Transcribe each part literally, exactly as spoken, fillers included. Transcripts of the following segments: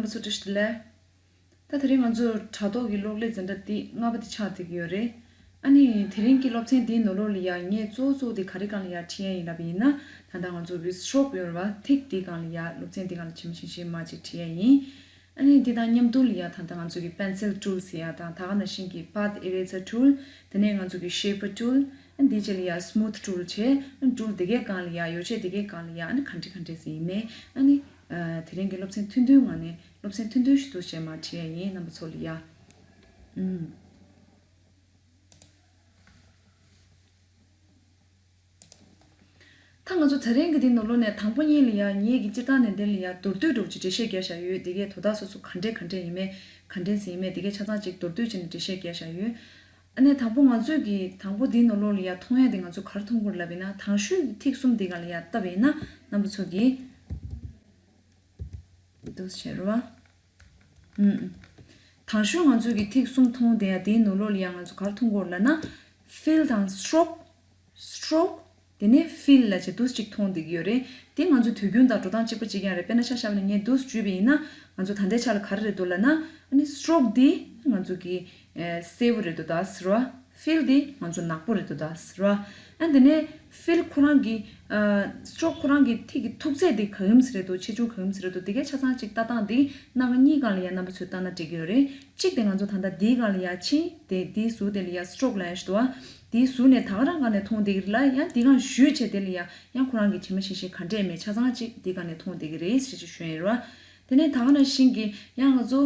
ཚོ་བཀྲ་ཤིས་བདེ་ལེགས། ད་དེ་རིང་ང་ཚོ་དྲ་ཐོག་གི་གློག་ཀླད་འཛིན་གྲྭ་འདི་ལྔ་པ་དེ་ཆགས་བསྡད་ཀྱི་ཡོད་རེད། ཨ་ནི་དེ་རིང་གི་སློབ་ཚན་འདིའི་ནང་ལོགས་ལ་ཡ་ངས་གཙོ་བོ་གཙོ་བོ་དེ་ག་རེ་སྒང་ལ་ཡ་ཁྲིད་ཡ་ཡིན་ལབ་པ་ཡིན་ན། ད་ལྟ་ང་ཚོ་གི་སི་ཊོག་ཡོད་རེད་བ། ཐིག་འདིའི་སྒང་ལ་ཡ་སློབ་ཚན་འདིའི་སྒང་ལ་ཇི་མ་ཇི་བཞིན་མར་ཅིག་ཁྲིད་ཡ་ཡིན། ཨ་ནི་འདི་དང་མཉམ་དུ་ལ་ཡ་ད་ལྟ་ང་ཚོ་གི་པེན་སིལ་ཊུལ་ཟེར་ཡ་དང་ད་ག་ནང་བཞིན་གྱི་པཱཐ་ཨི་རེ་ཛར་ཊུལ། དེ་ནས་ང་ཚོ་གི་ཤེ་པར་ཊུལ། ཨ་ནི་འདིའི་རྗེས་ལ་ཡ་སི་མུ་ཐི་ཊུལ་བྱས། ཨ་ནི་ཊུལ་འདི་གའི་སྒང་ལ་ཡ་ཡོ་བྱད་འདི་གའི་སྒང་ལ་ཡ་ཨ་ནི་ག་འདྲ་ག་འདྲ་ཟེར་ཡིན་མིན། ཨ་ནི་ཨ་དེ་རིང་གི་སློབ་ཚན་ཐུང་ཐུང་ངང་ནས་སློབ་ཚན་ཐུང་ཐུང་ཞིག་འདུག་སེ་མར་ཁྲིད་ཡ་ཡིན། རྣམ་པ་ཚོ་ལ་ཡ། ཨུམ། ད་ང་ཚོ་དེ་རིང་གི་འདི་ནང་ལོགས་ནས་དང་པོ་ཉིད་ལ་ཡ་ངེད་ཀྱི་སྤྱིར་བཏང་ནས་འདི་ལ་ཡ་མདོར་བསྡུས་འདྲ་བོ་ཅིག་འགྲེལ་བཤད་རྒྱག་བཞག་ཡོད། འདི་གའི་དོ་བདག་སོ་སོ་ག་འདྲས་ག་འདྲས་ཡིན་མིན། ག་འདྲས་ཡིན་མིན་འདི་གའི་ཆ་ཚང་ཅིག་མདོར་བསྡུས་བྱས་ནས་འགྲེལ་བཤད་རྒྱག་བཞག་ཡོད། ཨ་ནི་དང་པོ་ང་ཚོས་ཀྱི་དང་པོ་འདིའི་ནང་ལོགས་ལ་ཡ་མཐོང་ཡ་དེ་ང་ཚོ་ག་རེ་མཐོང་གི་ཡོད་ལབ་ཡིན་ན། དང་ཤོས་ཀྱི་ཐིག་གསུམ་འདི་སྒང་ལ་ཡ་བལྟས་པ་ཡིན་ན། རྣམ་པ་ཚོ་གིས་འདུག་ཟེར་བ། ཨུམ། དང་ཤོས་ང་ཚོས་ཀྱི་ཐིག་གསུམ་མཐོང་བསྡད་ཡ་དེའི་ནང་ལོགས་ལ་ཡ་ང་ཚོ་ག་རེ་མཐོང་གི་ཡོད་ལབ་ན། ཕིལ་དང་སི་ཊོག་སི་ཊོག་དེ་ནས་ཕིལ་ལབ་བྱས་འདུག་སེ་ཅིག་མཐོང་བསྡད་ཀྱི་ཡོད་རེད། དེ་ང་ཚོ་དུས་རྒྱུན་དང་འགྲོ་སྟངས་གཅིག་པ་གཅིག་རྐྱང་རེད། དཔེར་ན་ཆ་བཞག་ན་ངས་འདུག་སེ་བརྗོད་པ་ཡིན་ན། ང་ཚོ་ད་ལྟའི་ཆ་ལ་ག་རེ་རེད་འདུག་ལབ་ན། ཨ་ནི་སི་ཊོག་འདི་ང་ཚོ་གི་ཨེ་སེར་པོ་རེད་འདུག་ད་ཟེར་བ། ཕིལ་འདི་ང་ཚོ་ནག་པོ་རེད་འདུག་ད་ཟེར་བ། ཨ་དེ་ནས་ཕིལ་ཁོ་རང་གི་ཨ་སི་ཊོག་ཁོ་རང་གི་ཐིག་གི་མཐུག་ཚད་འདི་ག་དེམ་ཙམ་རེད་འདུག་ཆེ་ཆུང་ག་དེམ་ཙམ་རེད་འདུག་འདི་གའི་ཆ་ཚང་ཅིག་ལྟ་སྟངས་འདི་སྣ་ཁ་གཉིས་སྒང་ལ་ཡ་རྣམ་པ་ཚོས་ལྟ་ན་འགྲིག་གི་ཡོད་རེད། གཅིག་དེ་ང་ཚོ་ད་ལྟ་འདིའི་སྒང་ལ་ཡ་ཕྱིན་ཏེ་འདིའི་ཟུར་དེ་ལ་ཡ་སི་ཊོག་ལབ་ཡ་ཞིག་འདུག་བ། དེའི་ཟུར་ནས་ད་ག་རང་སྒང་ནས་མཐོང་བསྡད་ཀྱི་རེད་ལ། ཡང་དེའི་སྒང་བཞུས་བྱས་དེ་ལ་ཡ་ཡང་ཁོ་རང་གི་ཇི་མ་ཇི་བཞིན་ག་འདྲས་མེད་ཆ་ཚང་གཅིག་དེའི་སྒང་ནས་མཐོང་བསྡད་ཀྱི་རེད་ཟེར་ཅིག་ཞུ་ཡིན་རེད་བ། དེ་ནས་ད་ག་ནང་བཞིན་གྱི་ཡང་ང་ཚོ་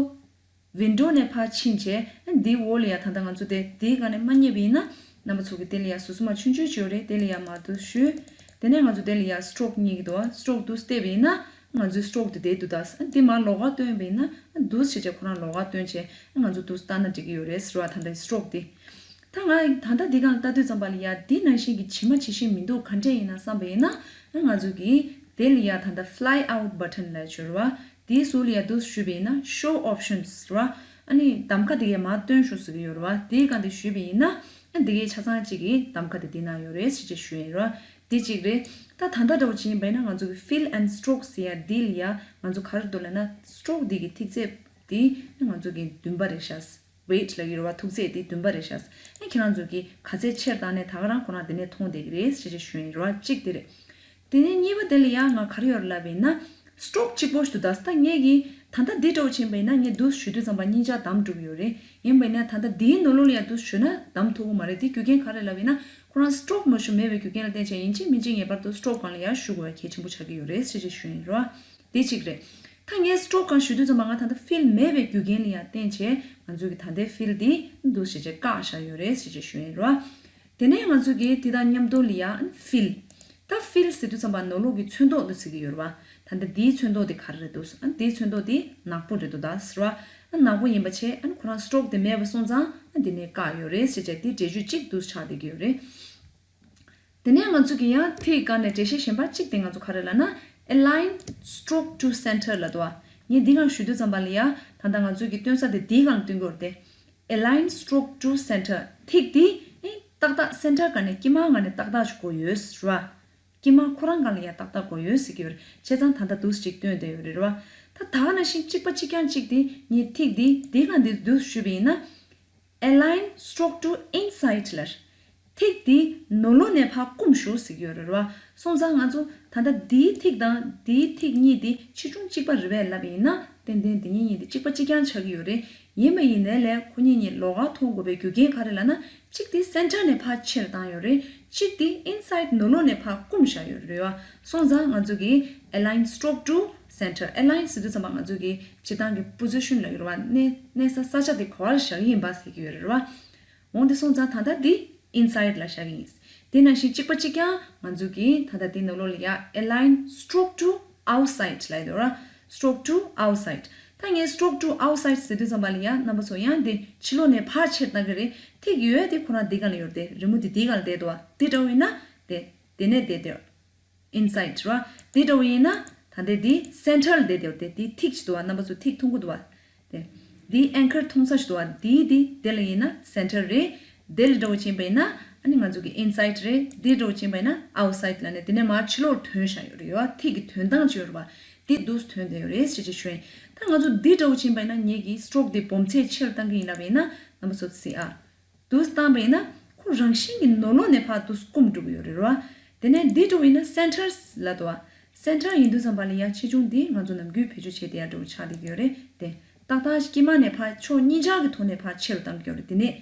ཝིན་ཌོ་ནས་ཕར་ཕྱིན་བྱས། ཨ་འདིའི་འོག་ལ་ཡ་ད་ལྟ་ང་ཚོ་དེ་དེའི་སྒང་ནས་མར་བསྙེགས་པ་ཡིན་ན། རྣམ་པ་ཚོ་གི་དེ་ལ་ཡ་ཟུར་ཟུར་མ་ཆུང་ཆུང་ཅིག་ཡོད་རེད། དེ་ལ་ཡ་མར་འདུག་བཞུས། དེ་ནས་ང་ཚོ་དེ་ལ་ཡ་སི་ཊོག་རྙེད་ཀྱི་འདུག་བ། སི་ཊོག་འདུག་སེ་བལྟས་པ་ཡིན་ན། ང་ཚོའི་སི་ཊོག་དེ་དེ་འདུག་ད། ཨ་འདི་མར་ལོགས་ཀ་བཏོན་པ་ཡིན་ན། ཨ་འདུག་སེ་བྱས་བྱས་ཁོ་རང་ལོགས་ཀ་བཏོན་བྱས། ཨ་ང་ཚོ་འདུག་སེ་ལྟ་ན་འགྲིག་གི་ཡོད་རེད་ཟེར་བ། ད་ལྟ་སི་ཊོག་དེ། ད་ང་ད་ལྟ་འདི་སྒང་ལ་ལྟ་དུས་ཙམ་པ་ལ་ཡ་འདི་ནང་བཞིན་གྱི་ཇི་མ་ཇི་བཞིན་མི་འདུག་ག་འདྲས་ཡིན་ན་བསམ་པ་ཡིན་ན། ཨ་ང་ཚོ་གིས་དེ་ལ་ཡ་ད་ལྟ་ཕི་ལའི་ཨའུཊ་བ་ཊན་ལབ་ཡ་ཅིག་ཡོད་རེད་བ། དེའི་ཟུར་ལ་ཡ་འདུག་སེ་བཞུས་པ་ཡིན་ན་ཤོ་ཨོབ་ཤན་ཟེར་བ། ཨ་ནི་གདམ་ཀ་དེ་གའི་མར་སྟོན་ཤོག་ཟེར་གྱི་ཡོད་རེད་བ། དེའི་སྒང་དེ་བཞུས་པ་ཡིན་ན། ཨ་འདི་གའི་ཆ་ཚང་གཅིག་གི་གདམ་ཀ་དེ་འདི་ན་ཡོད་རེད་ཟེར་ཅིག་ཞུ་ཡིན་རེད་བ། དེ་གཅིག་རེད། ད་ད་ལྟ་འདྲ་བོ་བྱས་པ་ཡིན་ན་ང་ཚོ་གི་ཕིལ་ཨེན་སི་ཊོག་ཟེར་ཡ་འདི་ལ་ཡ་ང་ཚོ་ག་རེ་འདུག་ལབ་ན། སི་ཊོག་འདི་གི་ཐིག་ཚད་དེ་ང་ཚོ་གི་བདུན་པ་རེད་ཤག་ཝེ་ཊི་ལབ་ཀྱི་རེད་བ། མཐུག་ཚད་དེ་བདུན་པ་རེད་ཤག་ཨ་ཁྱེད་རང་ཚོ་གིས་ག་ཚད་ཆེར་བཏང་ནས་ད་ག་རང་ཁོ་རང་དེ་ནས་མཐོང་བསྡད་ཀྱི་རེད་ཟེར་ཅིག་ཞུ་ཡིན་རེད་བ། གཅིག་དེ་རེད། དེ་ནས་གཉིས་པ་དེ་ལ་ཡ་ང་ག་རེ་ཡོད་རེད་ལབ་པ་ཡིན་ན། སི་ཊོག་གཅིག་པོ་ཞིག་འདུག་ད། ད་ངས་ཀྱིས་ད་ལྟ་འདི་འདྲ་བོ་བྱས་པ་ཡིན་ན་ངས་འདུག་སེ་བཞུས་དུས་ཙམ་པ་སྙིང་རྗེ་བསྡམས་འགྲོ་གི་ཡོད་རེད། ཡིན་པ་ཡིན་ན་ད་ལྟ་འདིའི་ནང་ལོགས་ལ་ཡ་འདུག་སེ་བཞུས་ན་བསྡམས་ཐུབ་ཀྱི་མ་རེད། དེ་རྒྱུ་རྐྱེན་ག་རེ་ལབ་པ་ཡིན་ན། ཁོ་རང་སི་ཊོག་མ་བཞུས་མེད་པའི་རྒྱུ་རྐྱེན་ལ་བརྟེན་བྱས་ཡིན་གཅིག་མིན་གཅིག་ངེས་པར་དུ་སི་ཊོག་སྒང་ལ་ཡ་བཞུགས་དགོས་པ་གལ་ཆེན་པོ་ཆགས་ཀྱི་ཡོད་རེད་ཟེར་ཅིག་ཞུ་ཡིན་རེད་བ། དེ་གཅིག་རེད། ད་ངས་སི་ཊོག་སྒང་བཞུས་དུས་ཙམ་པ་ང་ད་ལྟ་ཕིལ་མེད་པའི་རྒྱུ་རྐྱེན་ལ་ཡ་བརྟེན་བྱས་ང་ཚོ་གི་ད་ལྟའི་ཕིལ་འདི་འདུག་སེ་བྱས་བཀག་བཞག་ཡོད་རེད་ཟེར་ཅིག་ཞུ་ཡིན་རེད་བ། དེ་ནས་ང་ཚོ་གིས་དེ་དང་མཉམ་དུ་ལ་ཡ་ཕིལ། ད་ཕིལ་ཟེར་དུས་ཙམ་པ་ནང་ལོགས་ཀྱི་ཚོན་མདོག་འདི་ཟེར་གྱི་ཡོད་རེད་བ། ད་ལྟ་འདིའི་ཚོན་མདོག་འདི་ག་རེ་རེད་འདུག་ཨ་འདིའི་ཚོན་མདོག་འདི་ནག་པོ་རེད་འདུག་ད་ཟེར་བ། ཨ་ནག་པོ་ཡིན་པ་བྱས། ཨ་ནི་ཁོ་རང་སི་ཊོག་དེ་མེད་པ་སོང་ཙང་ཨ་འདི་ནས་བཀག་ཡོད་རེད་ཟེར་བྱས་དེ་འགྲེལ་བརྗོད་གཅིག་འདུག་ཆགས་བསྡད་ཀྱི་ཡོད་རེད། དེ་ནས་ང་ཚོ་གིས་ཡང་དེའི་སྒང་ནས་འགྲེལ་བཤད་གཞན་པ་གཅིག་དེ་ང་ཚོ་ག་རེ་ལབ་ན། Align stroke to center ལབ་འདུག་བ། ངས་འདི་སྒང་ཞུ་དུས་ཙམ་པ་ལ་ཡ་ད་ལྟ་ང་ཚོ་གིས་སྟོན་ས་དེ་འདིའི་སྒང་ལ་སྟོན་གྱི་ཡོད་རེད་དེ། Align stroke to center ཐིག་འདི་ཨེ་ཏག་ཏག་སེན་ཊར་སྒང་ནས་དཀྱིལ་མ་སྒང་ནས་ཏག་ཏག་ཅིག་དགོས་ཡོད་ཟེར་བ། དཀྱིལ་མ་ཁོ་རང་སྒང་ལ་ཡ་ཏག་ཏག་དགོས་ཡོད་ཟེར་གྱི་ཡོད་རེད། བྱས་ཙང་ད་ལྟ་འདུག་སེ་ཅིག་སྟོན་བསྡད་ཡོད་རེད་བ། ད་ད་ག་ནང་བཞིན་གཅིག་པ་གཅིག་རྐྱང་གཅིག་དེ་ངས་ཐིག་འདི་འདིའི་སྒང་འདི་འདུག་སེ་ཞུས་པ་ཡིན་ན། Align stroke to inside ལབ། ཐིག་འདི་ནང་ལོགས་ནས་ཕར་བསྐུམ་ཞོག་ཟེར་གྱི་ཡོད་རེད་བ། སོང་ཙང་ང་ཚོ་ད་ལྟ་འདིའི་ཐིག་དང་འདིའི་ཐིག་གཉིས་འདི་ཆེ་ཆུང་གཅིག་པ་རེད་པས་ལབ་པ་ཡིན་ན། ཏན་ཏན་འདི་གཉིས་གཉིས་འདི་གཅིག་པ་གཅིག་རྐྱང་ཆགས་ཀྱི་ཡོད་རེད། ཡིན་པ་ཡིན་ནའི་ལས་ཁོ་གཉིས་གཉིས་ལོགས་ཀ་མཐོང་དགོས་པའི་རྒྱུ་རྐྱེན་ག་རེ་ལབ་ན། གཅིག་དེ་སེན་ཊར་ནས་ཕར་ཆེར་བཏང་ཡོད་རེད། གཅིག་དེ་inside ནང་ལོགས་ནས་ཕར་བསྐུམ་བཞག་ཡོད་རེད་བ། སོང་ཙང་ང་ཚོ་གིས་align stroke to center། Align ཟེར་དུས་ཙམ་པ་ང་ཚོ་གིས་སྤྱིར་བཏང་གི་པོ་ཟི་ཤན་ལབ་ཀྱི་རེད་བ། གནས་གནས་ས་ས་ཆ་དེ་ག་པར་བཞག་གི་ཡིན་པ་ཟེར་གྱི་ཡོད་རེད་བ། འོང་དེ་སོང་ཙང་ད་ལྟ་འདི་inside ལ་བཞག་གི་ཡིན། དེ་ནང་བཞིན་གཅིག་པ་གཅིག་རྐྱང་ང་ཚོ་གིས་ད་ལྟ་འདི་ནང་ལོགས་ལ་ཡ་align stroke to outside ལབ་ཡོད་ར། Stroke to outside། ད་ངས་stroke to outside ཟེར་དུས་ཙམ་པ་ལ་ཡ་རྣམ་པ་ཚོ་ཡང་དེ་ཕྱི་ལོགས་ནས་ཕར་ཆེར་བཏང་གི་རེད། ཐིག་ཡོད་དེ་ཁོ་རང་འདི་སྒང་ལ་ཡོད་རེད་དེ། རི་མོ་འདི་འདི་སྒང་ལ་བསྡད་འདུག་བ། འདི་འདྲ་བོ་ཡིན་ན་དེ་དེ་ནས་བསྡད་དེ་inside ར། འདི་འདྲ་བོ་ཡིན་ན་ད་ལྟ་འདི་center ལ་བསྡད་དེ་ཡོད་རེད་དེ། འདི་ཐིག་ཅིག་འདུག་བ། རྣམ་པ་ཚོ་ཐིག་མཐོང་གི་འདུག་བ། དེ། འདི་anchor མཐོང་ས་ཞིག་འདུག་བ། འདི་འདི་དེ་ལ་ཡིན་ན་center རེད། དེ་ལ་འདྲ་བོ་ཕྱིན་པ་ཡིན་ན་ཨ་ནི་ང་ཚོ་གི་inside རེད། འདི་འདྲ་བོ་ཕྱིན་པ་ཡིན་ན་outside ལབ་ནས་དེ་ནས་མར་ཕྱི་ལོགས་ཐོན་བཞག་ཡོད་རེད་བ། ཐིག་གི་ཐོན་སྟངས་ཅིག་ཡོད་རེད་བ། འདི་འདུག་ཐོན་བསྡད་ཡོད་རེད་ཟེར་ཅིག་ཞུ་ཡིན། ད་ང་ཚོ་འདི་འདྲ་བོ་ཕྱིན་པ་ཡིན་ན་ངེད་ཀྱི་སི་ཊོག་འདི་སྦོམ་ཚད་ཆེ་རུ་བཏང་གི་ཡིན་ལབ་ཡིན་ན་རྣམ་པ་ཚོ་གཟིགས་ཨ། འདུག་བཏང་པ་ཡིན་ན་ཁོ་རང་བཞིན་གྱིས་ནོར་ལོག་ནས་ཕར་འདུག་སྐུམ་འགྲོ་གི་ཡོད་རེད་རོ། དེ་ནས་འདི་འདྲ་བོ་ཡིན་ན་སེན་ཊར་ལབ་འདུག་བ། སེན་ཊར་ཡིན་དུས་ཙམ་པ་ལ་ཡ་ཆེ་ཆུང་འདི་ང་ཚོ་ནམ་རྒྱུན་བེད་སྤྱོད་བྱེད་བསྡད་ཡ་འདྲ་བོ་ཆགས་བསྡད་ཀྱི་ཡོད་རེད་དེ། ཏག་ཏག་དཀྱིལ་མ་ནས་ཕར་ཕྱོགས་གཉིས་ཆ་གི་ཐོག་ནས་ཕར་ཆེ་རུ་བཏང་གི་ཡོད་རེད། དེ་ནས་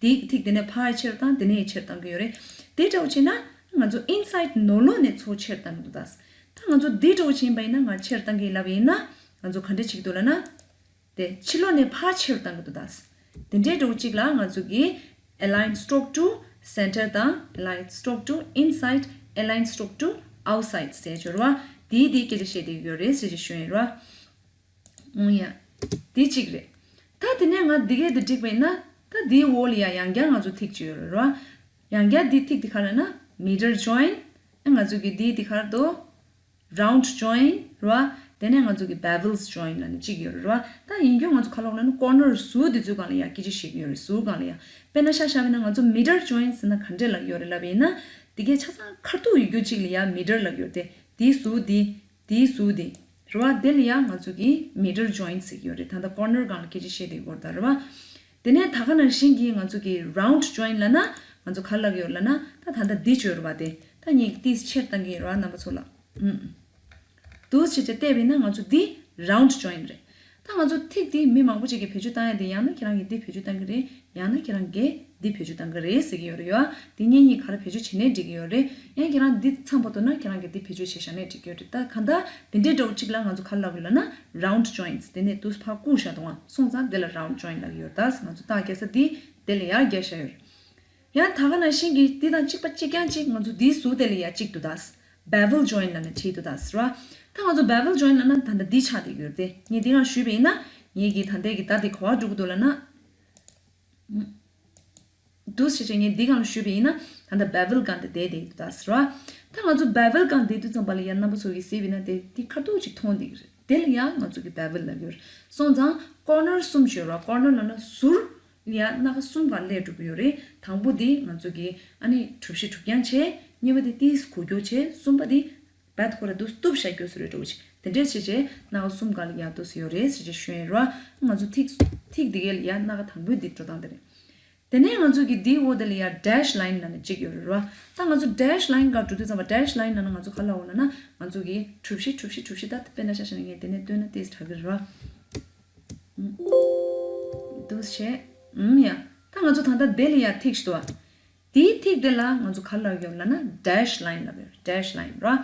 དེའི་ཐིག་དེ་ནས་ཕར་ཆེ་རུ་བཏང་། དེ་ནས་ཆེ་རུ་བཏང་གི་ཡོད་རེད། དེ་འདྲ་བོ་བྱས་ན་ང་ཚོ་ཨིན་སའིཌ་ནོར་ལོག་ནས་ཚུར་ཆེ་རུ་བཏང་གི་འདུག་ད། ད་ང་ཚོ་འདི་འདྲ་བོ་བྱས་པ་ཡིན་ན་ང་ཆེ་རུ་བཏང་གི་ལབ་ཡིན་ན་ང་ཚོ་ག་འདྲ་བྱེད་ཀྱི་འདུག་ལབ་ན། དེ་ཕྱི་ལོགས་ནས་ཕར་ཆེ་རུ་བཏང་གི་འདུག་ད། དེ་འདྲའི་འདྲ་བོ་གཅིག་ལ་ང་ཚོ་གིས་Align Stroke to Center དང་Align Stroke to Inside, Align Stroke to Outside ཟེར་ཡོད་རེད་བ། དེའི་དེའི་སྐད་ཆ་བཤད་བསྡད་ཡོད་རེད་ཟེར་ཅིག་ཞུ་ཡིན་རེད་བ། ཨང་ཡ། དེ་གཅིག་རེད། ད་དེ་ནས་ང་འདི་གས་དེ་འགྲིག་པ་ཡིན་ན། ད་དེའི་འོག་ལ་ཡ་ཡང་བསྐྱར་ང་ཚོ་ཐིག་གཅིག་ཡོད་རེད་ར། ཡང་བསྐྱར་དེ་ཐིག་དེ་ག་རེ་ན་Middle Join། ཨ་ང་ཚོ་གི་དེའི་དེ་ག་རེ་འདུག Round Join ར། དེ་ནས་ང་ཚོ་གི་Bevels Join ལབ་ནས་གཅིག་ཡོད་རེད་ར། ད་ཡིན་རྒྱུ་ང་ཚོ་ག་ལབ་ན་ཀོར་ནར་ཟུར་དེ་ཚོའི་སྒང་ལ་ཡ་སྐད་ཆ་བཤད་ཀྱི་ཡོད་རེད། ཟུར་སྒང་ལ་ཡ། དཔེར་ན་ཤ་ཤ་བས་ན་ང་ཚོ་Middle Join ཟེར་ན་ག་འདྲས་ལབ་ཡོད་རེད་ལབ་ཡིན་ན། དེ་གས་ཆ་ཚང་ཁ་ཐུག་ཡོད་རྒྱུ་གཅིག་ལ་ཡ་Middle ལབ་ཡོད་དེ། དེའི་ཟུར་དེ། དེའི་ཟུར་དེ། རེད་བ། དེ་ལ་ཡང་ང་ཚོ་གིས་Middle Join ཟེར་གྱི་ཡོད་རེད། ད་ལྟ་ཀོར་ནར་སྒང་ལ་སྐད་ཆ་བཤད་བསྡད་ཡོད་རེད་ད་རེད་བ། དེ་ནས་ད་ག་ནང་བཞིན་གྱི་ང་ཚོ་གི་Round Join ལབ་ན་ང་ཚོ་ག་ལབ་ཡོད་ལབ་ན། ད་ད་ལྟ་འདི་བྱོས་རེད་བ། དེ་ད་ངས་ཏིས་ཆེར་བཏང་གི་ཡོད་རེད་བ། རྣམ་པ་ཚོ་ལ་ཨུམ། འདུག་བྱས་བྱས་བལྟས་པ་ཡིན་ན་ང་ཚོ་འདི་Round Join རེད། ད་ང་ཚོ་ཐིག་འདི་མི་མང་པོ་ཅིག་གིས་བེད་སྤྱོད་བཏང་ཡ་དེ། ཡང་ན་ཁྱེད་རང་གིས་འདི་བེད་སྤྱོད་བཏང་གི་རེད། ཡང་ན་ཁྱེད་རང་གིས་འདི་བེད་སྤྱོད་བཏང་གི་རེད་ཟེར་གྱི་ཡོད་རེད་ཡ། དེ་གཉིས་གཉིས་ག་རེ་བེད་སྤྱོད་བྱས་ནའི་འགྲིག་གི་ཡོད་རེད། ཡང་ཁྱེད་རང་འདི་འཚམས་པ་འདུག་ན་ཁྱེད་རང་གིས་འདི་བེད་སྤྱོད་བྱས་བཞག་ནའི་འགྲིག་གི་ཡོད་རེད། ད་གང་ལྟར་དེ་འདྲའི་འདྲ་བོ་གཅིག་ལ་ང་ཚོ་ག་རེ་ལབ་དགོས་ལབ་ན་Round Joins། དེ་ནས་འདུག་ཕར་བཀུག་བཞག་འདུག་ཨ། སོང་ཙང་དེ་ལ་Round Join ལབ་ཀྱི་ཡོད་རེད། ད་ང་ཚོ་རྟགས་རྒྱག་ས་འདི་དེ་ལ་ཡར་རྒྱག་བཞག་ཡོད་རེད། ཡང་ད་ག་ནང་བཞིན་གྱི་འདི་དང་གཅིག་པ་གཅིག་རྐྱང་གཅིག་ང་ཚོ་འདིའི་ཟུར་དེ་ལ་ཡ་གཅིག་འདུག་ད། Bevel Join ལབ་ནས་བྲིས་འདུག་ད་ཟེར་བ། ད་ང་ཚོ་Bevel Join ལབ་ན་ད་ལྟ་འདི་ཆགས་བསྡད་ཡོད་རེད་དེ། ངས་འདི་སྒང་ཞུས་པ་ཡིན་ན། ངེད་ཀྱི་ད་ལྟའི་གི་བརྡ་དེ་ག་པར་འགྲོ་གི་འདུག་ལབ་ན། འདུག་སེ་བྱས་ངས་འདི་སྒང་ལ་ཞུས་པ་ཡིན་ན། ད་ལྟ་Bevel སྒང་དེ་བསྡད་བསྡད་ཡོད་རེད་ད་ཟེར་བ། ད་ང་ཚོ་Bevel སྒང་བསྡད་དུས་ཙམ་པ་ལ་ཡ་རྣམ་པ་ཚོ་གིས་གཟིགས་པ་ཡིན་ན་དེ་འདི་ཁ་ཐུག་ཅིག་མཐོང་བསྡད་ཀྱི་རེད། དེ་ལ་ཡ་ང་ཚོ་གི་Bevel ལབ་ཀྱི་ཡོད་རེད། སོང་ཙང་ཀོར་ནར་གསུམ་ཡོད་རེད་བ། ཀོར་ནར་ལབ་ན་ཟུར་ལ་ཡ་སྣ་ཁ་གསུམ་སྒང་སླེབས་འགྲོ་གི་ཡོད་རེད། དང་པོ་འདི་ང་ཚོ་གི་ཨ་ནི་གྲུ་བཞི་གྲུ་རྐྱང་བྱས། གཉིས་པ་འདི་ཏིས་གུག་རྒྱུ་བྱས། གསུམ་པ་འདི་བད་ཁོ་ར་འདུག་སྟུབ་བཞག་རྒྱུ་ཟེར་བའི་འདྲ་བོ་ཅིག་དེ་འདྲས་བྱས་བྱས་སྣ་ཁ་གསུམ་སྒང་ལ་ཡ་འདུག་སེ་ཡོད་རེད་ཟེར་བྱས་ཞུ་ཡིན་ར། ང་ཚོ་ཐིག་ཐིག་འདི་གའི་ལ་ཡ་སྣ་ཁ་དང་པོའི་འདི་འགྲོ་སྟངས་དེ་རེད། དེ་ནས་ང་ཚོ་གི་འདིའི་འོག་དེ་ལ་ཡ་Dash Line ལབ་ནས་གཅིག་ཡོད་རེད་ར། ད་ང་ཚོ་Dash Line སྒང་འགྲོ་དུས་ཙམ་པ་Dash Line ལབ་ན་ང་ཚོ་ག་ལབ་འོང་ལབ་ན། ང་ཚོ་གི་གྲུ་བཞི་གྲུ་བཞི་གྲུ་བཞི་ད་དཔེར་ན་ཆ་བཞག་ན་ངས་དེ་ནས་སྟོན་ན་ཏོག་ཙམ་དྲག་གི་རེད་ར། འདུག་སེ་བྱས། ཨུམ་ཡ། ད་ང་ཚོ་ད་ལྟ་དེ་ལ་ཡ་ཐིག་ཞིག་འདུག་བ། དེའི་ཐིག་དེ་ལ་ང་ཚོ་ག་ལབ་ཡོད་ལབ་ན་Dash Line ལབ་ཡོད། Dash Line ར།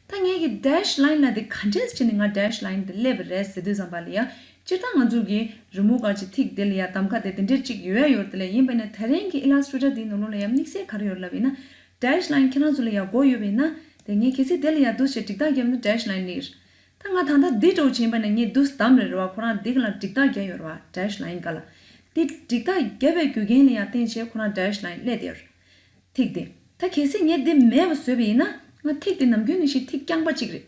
ད་ངས་ཀྱི་Dash Line ལབ་དེ་ག་འདྲས་བྱས་ནས་ང་Dash Line དེ་སླེབས་པ་རེད་ཟེར་དུས་ཙམ་པ་ལ་ཡ། སྤྱིར་བཏང་ང་ཚོ་གི་རི་མོ་ག་ཅིག་ཐིག་དེ་ལ་ཡ་གདམ་ཁ་དེ་དེ་འདྲས་ཅིག་ཡོད་ཡ་ཡོད་རེད་དེ་ལས། ཡིན་པ་ན་དེ་རིང་གི་Illustrator དེའི་ནང་ལོགས་ལ་ཡ་དམིགས་བསལ་ག་རེ་ཡོད་ལབ་ཡིན་ན། Dash Line ཁྱེད་རང་ཚོ་ལ་ཡ་དགོས་ཡོད་པ་ཡིན་ན། དེ་ངས་གལ་སྲིད་དེ་ལ་ཡ་འདུག་སེ་འགྲིག་རྟགས་བརྒྱབ་ན་Dash Line ལེགས། ད་ང་ད་ལྟ་འདི་འདྲ་བོ་བྱས་པ་ན་ངས་འདུག་སེ་བདམས་རེད་ར་བ། ཁོ་རང་འདི་ག་ལ་འགྲིག་རྟགས་བརྒྱབ་ཡོད་ར་བ། Dash Line ག་ལ། འདི་འགྲིག་རྟགས་བརྒྱབ་པའི་རྒྱུ་རྐྱེན་ལ་ཡང་བརྟེན་བྱས་ཁོ་རང་Dash Line སླེབས་བསྡད་ཡོད་རེད། ཐིག་འདི། ད་གལ་སྲིད་ངས་འདི་མེད་པ་བཟོས་པ་ཡིན་ན། ང་ཐིག་འདི་ནམ་རྒྱུན་ནང་བཞིན་ཐིག་རྐྱང་པ་གཅིག་རེད།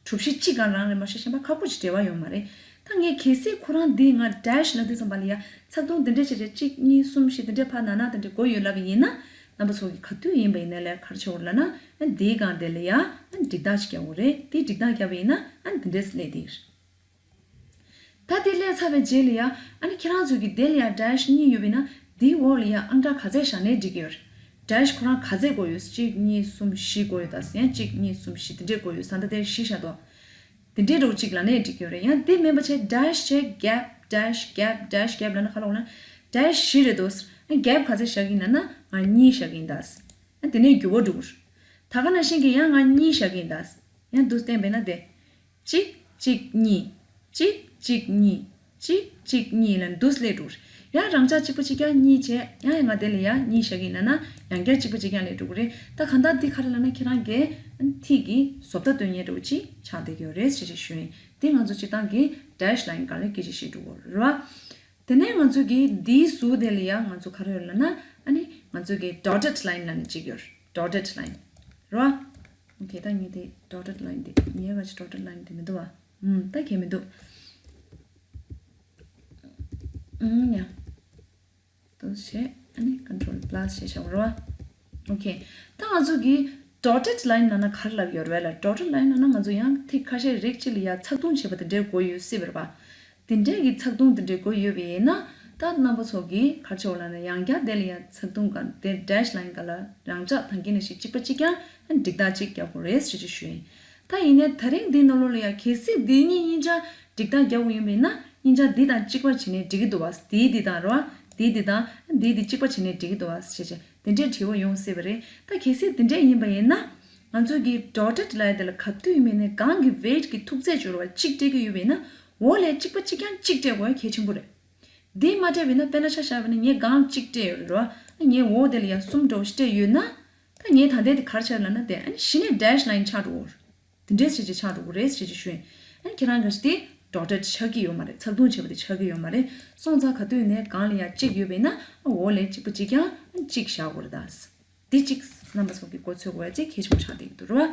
གྲུ་བཞི་གཅིག་གང་རང་རེད་མ་གཞི། གཞན་པ་ཁག་པོ་ཅིག་འབྲེལ་བ་ཡོད་མ་རེད། ད་ངས་གལ་སྲིད་ཁོ་རང་འདི་ང་Dash ལབ་དུས་ཙམ་པ་ལ་ཡ་ཚེག་ཐུང་འདི་འདྲ་བྱས་བྱས་གཅིག་གཉིས་གསུམ་བཞི་འདི་འདྲ་ཕར་ན་ན་འདི་འདྲ་དགོས་ཡོད་ལབ་པ་ཡིན་ན། རྣམ་པ་ཚོ་གིས་ག་དུས་ཡིན་པ་ཡིན་ན་ལས་ག་རེ་བྱེད་དགོས་ལབ་ན། ཨ་འདིའི་སྒང་དེ་ལ་ཡ་ཨ་འགྲིག་རྟགས་ཅིག་རྒྱག་དགོས་རེད། དེ་འགྲིག་རྟགས་བརྒྱབ་པ་ཡིན་ན་ཨ་འདི་འདྲས་སླེབས་བསྡད་ཡོད་རེད། ད་དེ་སླེབས་ཚར་བའི་རྗེས་ལ་ཡ། ཨ་ནི་ཁྱེད་རང་ཚོ་གིས་དེ་ལ་ཡ་Dash གཉིས་ཡོད་པ་ཡིན་ན། དེའི་འོག་ལ་ཡ་ཨང་གྲངས་ག་ཚད་བཞག་ནའི་འགྲིག་གི་ཡོད་རེད། Dash ཁོ་རང་ག་ཚད་དགོས་ཡོད། གཅིག་གཉིས་གསུམ་བཞི་དགོས་ཡོད། ད་ཡང་གཅིག་གཉིས་གསུམ་བཞི་དེ་འདྲས་དགོས་ཡོད། ད་ལྟ་དེ་བཞི་བཞག་འདུག་དེ་འདྲའི་འདྲ་བོ་གཅིག་ལབ་ནའི་འགྲིག་གི་ཡོད་རེད། ཡང་དེ་མིན་པ་བྱས་Dash བྱས་Gap Dash Gap Dash Gap ལབ་ན་ག་ལབ་དགོས་ན། Dash བཞི་རེད་འདུག་ཨ་Gap ག་ཚད་བཞག་གི་ཡིན་ལབ་ན་ང་གཉིས་བཞག་གི་ཡིན་ད། ཨ་དེ་ནས་འགྱུར་བ་འགྲོ་གི་རེད། ད་ག་ནང་བཞིན་གྱི་ཡང་ང་གཉིས་བཞག་གི་ཡིན་ད། ཡང་འདུག་སེ་བསྟན་པས་ན་དེ། གཅིག་གཅིག་གཉིས། གཅིག་གཅིག་གཉིས། གཅིག་གཅིག་གཉིས་ལ་འདུག་སེ་སླེབས་འགྲོ་གི་རེད། ཡང་རང་འཇགས་གཅིག་པ་གཅིག་རྐྱང་གཉིས་བྱས། ཡང་ང་དེ་ལ་ཡང་གཉིས་བཞག་གི་ཡིན་ལབ་ན་ཡང་བསྐྱར་གཅིག་པ་གཅིག་རྐྱང་སླེབས་འགྲོ་གི་རེད། ད་གང་ལྟར་འདི་ག་རེ་ལབ་ན་ཁྱེད་རང་གིས་ཐིག་གི་བཟོ་ལྟ་སྟོན་མཁན་འདྲ་བོ་ཅིག་ཆགས་བསྡད་ཀྱི་ཡོད་རེད་ཟེར་ཅིག་ཞུ་ཡིན། འདི་ང་ཚོ་སྤྱིར་བཏང་གི་Dash Line སྒང་ལ་སྐད་ཆ་བཤད་འགྲོ་གི་ཡོད་རེད་བ། དེ་ནས་ང་ཚོ་གི་འདིའི་ཟུར་དེ་ལ་ཡང་ང་ཚོ་ག་རེ་ཡོད་ལབ་ན། ཨ་ནི་ང་ཚོ་གི་Dotted Line ལབ་ནས་གཅིག་ཡོད་རེད། Dotted Line རེད་བ། ཨོ་ཁེ། ད་ངས་དེ་Dotted Line དེ་ངས་ག་ཅི་Dotted Line དེ་མི་འདུག་བ། ཨུམ། ད་གལ་མི་འདུག་ཨུམ། ཡ། འདུག་སེ་བྱས། ཨ་ནི་Control Plus བྱས་བཞག་རོགས། ཨོ་ཁེ། ད་ང་ཚོ་གི་ dotted line ལབ་ན་ག་རེ་ལབ་ཡོད་རེད་ལ། dotted line ལབ་ན་ང་ཚོ་ཡང་ཐིག་ཁ་ཤས་རིགས་གཅིག་ལ་ཡ་ཚགས་ཐུང་བྱས་པ་དེ་འདྲའི་དགོས་ཡོད་སྲིད་པ་རེད་པ། དེ་འདྲའི་གི་ཚགས་ཐུང་དེ་འདྲའི་དགོས་ཡོད་པ་ཡིན་ན། ད་རྣམ་པ་ཚོ་གིས་ག་རེ་བྱེད་དགོས་ལབ་ན། ཡང་བསྐྱར་དེ་ལ་ཡ་ཚགས་ཐུང་ག་དེ་dash line ག་ལ་རང་འཇགས་ཐང་གི་ནང་བཞིན་གཅིག་པ་གཅིག་རྐྱང་འགྲིག་རྟགས་གཅིག་རྒྱག་དགོས་རེད་ཞེས་ཞུ་ཡིན། ད་ཡིན་ནའི་ད་རིང་འདིའི་ནང་ལོགས་ལ་ཡ་གལ་སྲིད་འདི་གཉིས་གཉིས་ཆ་འགྲིག་རྟགས་རྒྱག་དགོས་ཡིན་པ་ཡིན་ན། གཉིས་ཆ་འདི་དང་གཅིག་པ་བྱས་ནས་འགྲིག་གི་འདུག་བ། འདིའི་འདི་དང་རེད་བ། འདིའི་འདི་དང་འདིའི་འདི་གཅིག་པ་བྱས་ནས་འགྲིག་གི་འདུག་བ་ཞེས་བྱས། དེ་འདྲའི་དྲི་བ་ཡོང་སྲིད་པ་རེད། ད་གལ་སྲིད་དེ་འདྲ་ཡིན་པ་ཡིན་ན། ང་ཚོ་གི་dotted line དེ་ལ་ག་དུས་ཡིན་པ་ཡིན་ནའི་གང་གི་weight གི་ཐུག་ཚད་སྦྱོར་བ་གཅིག་སྤྲད་ཀྱི་ཡོད་པ་ཡིན་ན། འོག་ལ་གཅིག་པ་གཅིག་རྐྱང་གཅིག་སྤྲད་དགོས་གལ་ཆེན་པོ་རེད། འདི་མ་སྤྲད་པ་ཡིན་ན། དཔེར་ན་ཆ་བཞག་པ་ན་ངས་གང་གཅིག་སྤྲད་ཡོད་རེད་བ། ངས་འོག་དེ་ལ་ཡ་གསུམ་འདྲ་བོ་ཞིག་སྤྲད་ཡོད་ན། ད་ངས་ད་ལྟའི་དེ་ག་རེ་བྱས་ལབ་ན། དེ་ཨ་ནི་གཞི་ནས་dash line ཆགས་འགྲོ་གི་རེད། དེ་འདྲས་བྱས་བྱས་ཆགས་འགྲོ་གི་རེད་ཞེས་བྱས་ཞུ་ཡིན། ཨ་ནི་ཁྱེད་རང་གི་དེ་dotted ཆགས་ཀྱི་ཡོད་མ་རེད། ཚགས་ཐུང་བྱས་པ་དེ་ཆགས་ཀྱི་ཡོད་མ་རེད། སོང་ཙང་ག་དུས་ནས་གང་ལ་ཡ་གཅིག་ཡོད་པ་ཡིན་ན། ཨ་འོག་ལ་གཅིག་པ་གཅིག་རྐྱང་ཨ་གཅིག་བཞག་དགོས་རེད་ད། འདི་གཅིག་རྣམ་པ་ཚོ་གི་མགོ་ཚོད་དགོས་ཡ་གཅིག་གལ་ཆེན་པོ་ཆགས་བསྡད་ཀྱི་འདུག་རེད་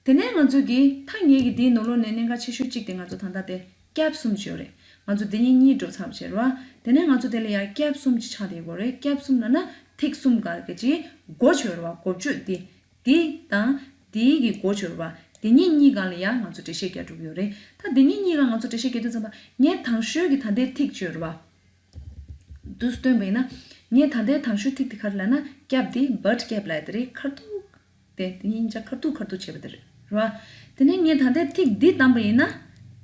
བ། དེ་ནས་ང་ཚོ་གི་ད་ངེད་ཀྱི་འདིའི་ནང་ལོགས་ནས་གནད་འགག་ཆེ་ཤོས་གཅིག་དེ་ང་ཚོ་ད་ལྟ་དེ་ཀེབ་གསུམ་བྱས་ཡོད་རེད། ང་ཚོ་འདི་གཉིས་གཉིས་འགྲོ་ཚར་བྱས་རེད་བ། དེ་ནས་ང་ཚོ་དེ་ལ་ཡ་ཀེབ་གསུམ་ཅིག་ཆགས་བསྡད་ཡོད་རེད། ཀེབ་གསུམ་ལབ་ན་ཐིག་གསུམ་ག་གི་ཅིག་མགོ་བྱས་ཡོད་རེད་བ། མགོ་བརྗོད་འདི། འདི་དང་འདིའི་གི་མགོ་བྱས་རེད་བ། འདི་གཉིས་གཉིས་སྒང་ལ་ཡ་ང་ཚོ་འགྲེལ་བཤད་རྒྱག་འགྲོ་གི་ཡོད་རེད། ད་འདི་གཉིས་གཉིས་སྒང་ང་ཚོ་འགྲེལ་བཤད་རྒྱག་དུས་ཙམ་པ། ངས་དང་ཤོས་ཀྱི་ད་ལྟའི་ཐིག་བྱས་ཡོད་རེད་བ། འདུག་སྟོན་པ་ཡིན་ན། ངས་ད་ལྟའི་དང་ཤོས་ཐིག་དེ་ག་རེ་ལབ་ན། ཀེབ་དེ་བྷར་ཀེབ་ལབ་ཡ་དེ་རེད། ཁ་ཐུག་དེ་དེ་གཉིས་ཆ་ཁ་ཐུག་ཁ་ཐུག་བྱས་པ་དེ་རེད་བ། དེ་ནས་ངས་ད་ལྟའི་ཐིག་འདི་བདམས་པ་ཡིན་ན།